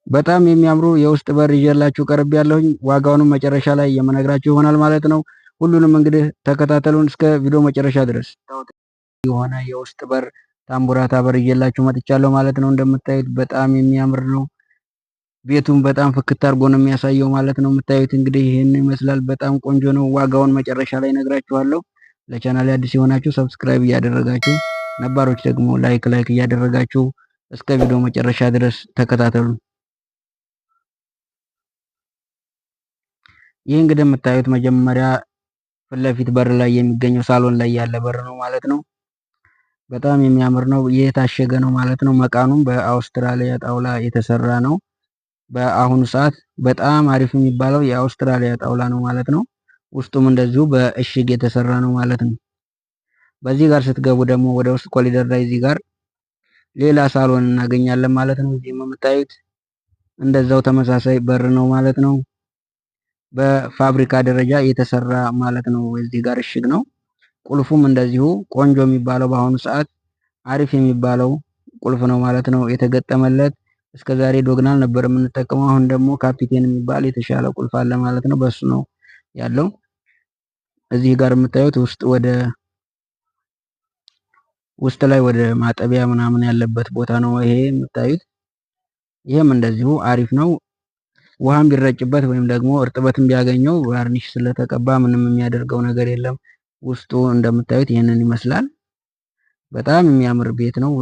በጣም የሚያምሩ የውስጥ በር ይዤላችሁ ቀርብ ያለሁኝ ዋጋውንም መጨረሻ ላይ የምነግራችሁ ይሆናል ማለት ነው። ሁሉንም እንግዲህ ተከታተሉን እስከ ቪዲዮ መጨረሻ ድረስ። የሆነ የውስጥ በር ታምቡራታ በር ይዤላችሁ መጥቻለሁ ማለት ነው። እንደምታዩት በጣም የሚያምር ነው። ቤቱን በጣም ፍክት አድርጎ ነው የሚያሳየው ማለት ነው። የምታዩት እንግዲህ ይህን ይመስላል። በጣም ቆንጆ ነው። ዋጋውን መጨረሻ ላይ ነግራችኋለሁ። ለቻናል አዲስ የሆናችሁ subscribe እያደረጋችሁ፣ ነባሮች ደግሞ like like እያደረጋችሁ እስከ ቪዲዮ መጨረሻ ድረስ ተከታተሉ። ይህ እንግዲህ የምታዩት መጀመሪያ ፊት ለፊት በር ላይ የሚገኘው ሳሎን ላይ ያለ በር ነው ማለት ነው። በጣም የሚያምር ነው። ይህ የታሸገ ነው ማለት ነው። መቃኑም በአውስትራሊያ ጣውላ የተሰራ ነው። በአሁኑ ሰዓት በጣም አሪፍ የሚባለው የአውስትራሊያ ጣውላ ነው ማለት ነው። ውስጡም እንደዚሁ በእሽግ የተሰራ ነው ማለት ነው። በዚህ ጋር ስትገቡ ደግሞ ወደ ውስጥ ኮሊደር ላይ እዚህ ጋር ሌላ ሳሎን እናገኛለን ማለት ነው። እዚህም የምታዩት እንደዛው ተመሳሳይ በር ነው ማለት ነው። በፋብሪካ ደረጃ የተሰራ ማለት ነው። እዚህ ጋር እሽግ ነው። ቁልፉም እንደዚሁ ቆንጆ የሚባለው በአሁኑ ሰዓት አሪፍ የሚባለው ቁልፍ ነው ማለት ነው የተገጠመለት። እስከ ዛሬ ዶግናል ነበር የምንጠቀመው። አሁን ደግሞ ካፒቴን የሚባል የተሻለ ቁልፍ አለ ማለት ነው። በሱ ነው ያለው። እዚህ ጋር የምታዩት ውስጥ ወደ ውስጥ ላይ ወደ ማጠቢያ ምናምን ያለበት ቦታ ነው ይሄ የምታዩት። ይሄም እንደዚሁ አሪፍ ነው። ውሃም ቢረጭበት ወይም ደግሞ እርጥበትም ቢያገኘው ቫርኒሽ ስለተቀባ ምንም የሚያደርገው ነገር የለም። ውስጡ እንደምታዩት ይህንን ይመስላል። በጣም የሚያምር ቤት ነው።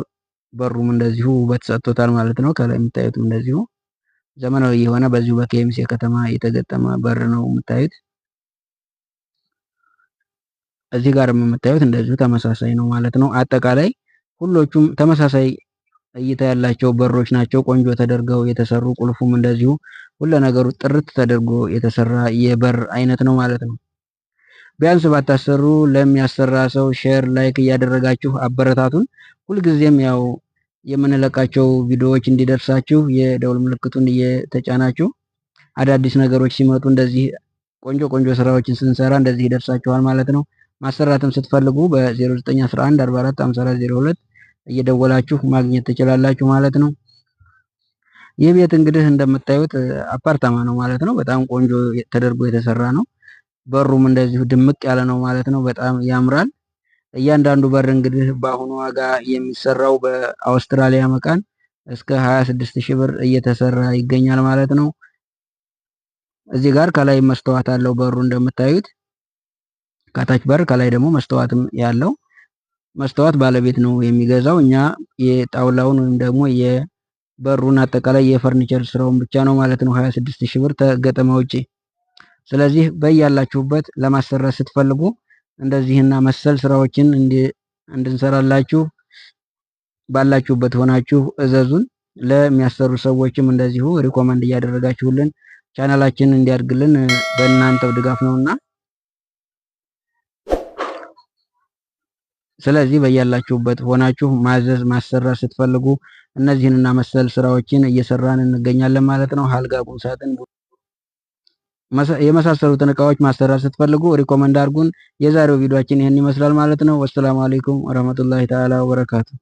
በሩም እንደዚሁ ውበት ሰጥቶታል ማለት ነው። ከላይ የምታዩትም እንደዚሁ ዘመናዊ የሆነ በዚሁ በኬሚሴ ከተማ የተገጠመ በር ነው የምታዩት። እዚህ ጋር የምታዩት እንደዚሁ ተመሳሳይ ነው ማለት ነው። አጠቃላይ ሁሎቹም ተመሳሳይ እይታ ያላቸው በሮች ናቸው። ቆንጆ ተደርገው የተሰሩ ቁልፉም እንደዚሁ ሁለ ነገሩ ጥርት ተደርጎ የተሰራ የበር አይነት ነው ማለት ነው። ቢያንስ ባታሰሩ ለሚያሰራ ሰው share like እያደረጋችሁ አበረታቱን። ሁልጊዜም ያው የምንለቃቸው ቪዲዮዎች እንዲደርሳችሁ የደውል ምልክቱን እየተጫናችሁ አዳዲስ ነገሮች ሲመጡ እንደዚህ ቆንጆ ቆንጆ ስራዎችን ስንሰራ እንደዚህ ይደርሳችኋል ማለት ነው። ማሰራትም ስትፈልጉ በ0911 44 54 02 እየደወላችሁ ማግኘት ትችላላችሁ ማለት ነው። ይህ ቤት እንግዲህ እንደምታዩት አፓርታማ ነው ማለት ነው። በጣም ቆንጆ ተደርጎ የተሰራ ነው። በሩም እንደዚሁ ድምቅ ያለ ነው ማለት ነው። በጣም ያምራል። እያንዳንዱ በር እንግዲህ በአሁኑ ዋጋ የሚሰራው በአውስትራሊያ መቃን እስከ 26,000 ብር እየተሰራ ይገኛል ማለት ነው። እዚህ ጋር ከላይ መስተዋት አለው በሩ እንደምታዩት ከታች በር ከላይ ደግሞ መስተዋትም ያለው መስተዋት ባለቤት ነው የሚገዛው። እኛ የጣውላውን ወይም ደግሞ የበሩን አጠቃላይ የፈርኒቸር ስራውን ብቻ ነው ማለት ነው 26,000 ብር ተገጠመ ውጪ። ስለዚህ በያላችሁበት ለማሰራት ስትፈልጉ እንደዚህና መሰል ስራዎችን እንድንሰራላችሁ ባላችሁበት ሆናችሁ እዘዙን። ለሚያሰሩ ሰዎችም እንደዚሁ recommend እያደረጋችሁልን ቻናላችንን እንዲያድግልን በእናንተው ድጋፍ ነውና ስለዚህ በያላችሁበት ሆናችሁ ማዘዝ ማሰራት ስትፈልጉ እነዚህንና መሰል ስራዎችን እየሰራን እንገኛለን ማለት ነው። አልጋ፣ ቁም ሳጥን የመሳሰሉትን እቃዎች ማሰራት ስትፈልጉ recommend አድርጉን። የዛሬው ቪዲዮአችን ይህን ይመስላል ማለት ነው። والسلام عليكم ورحمة الله تعالى وبركاته።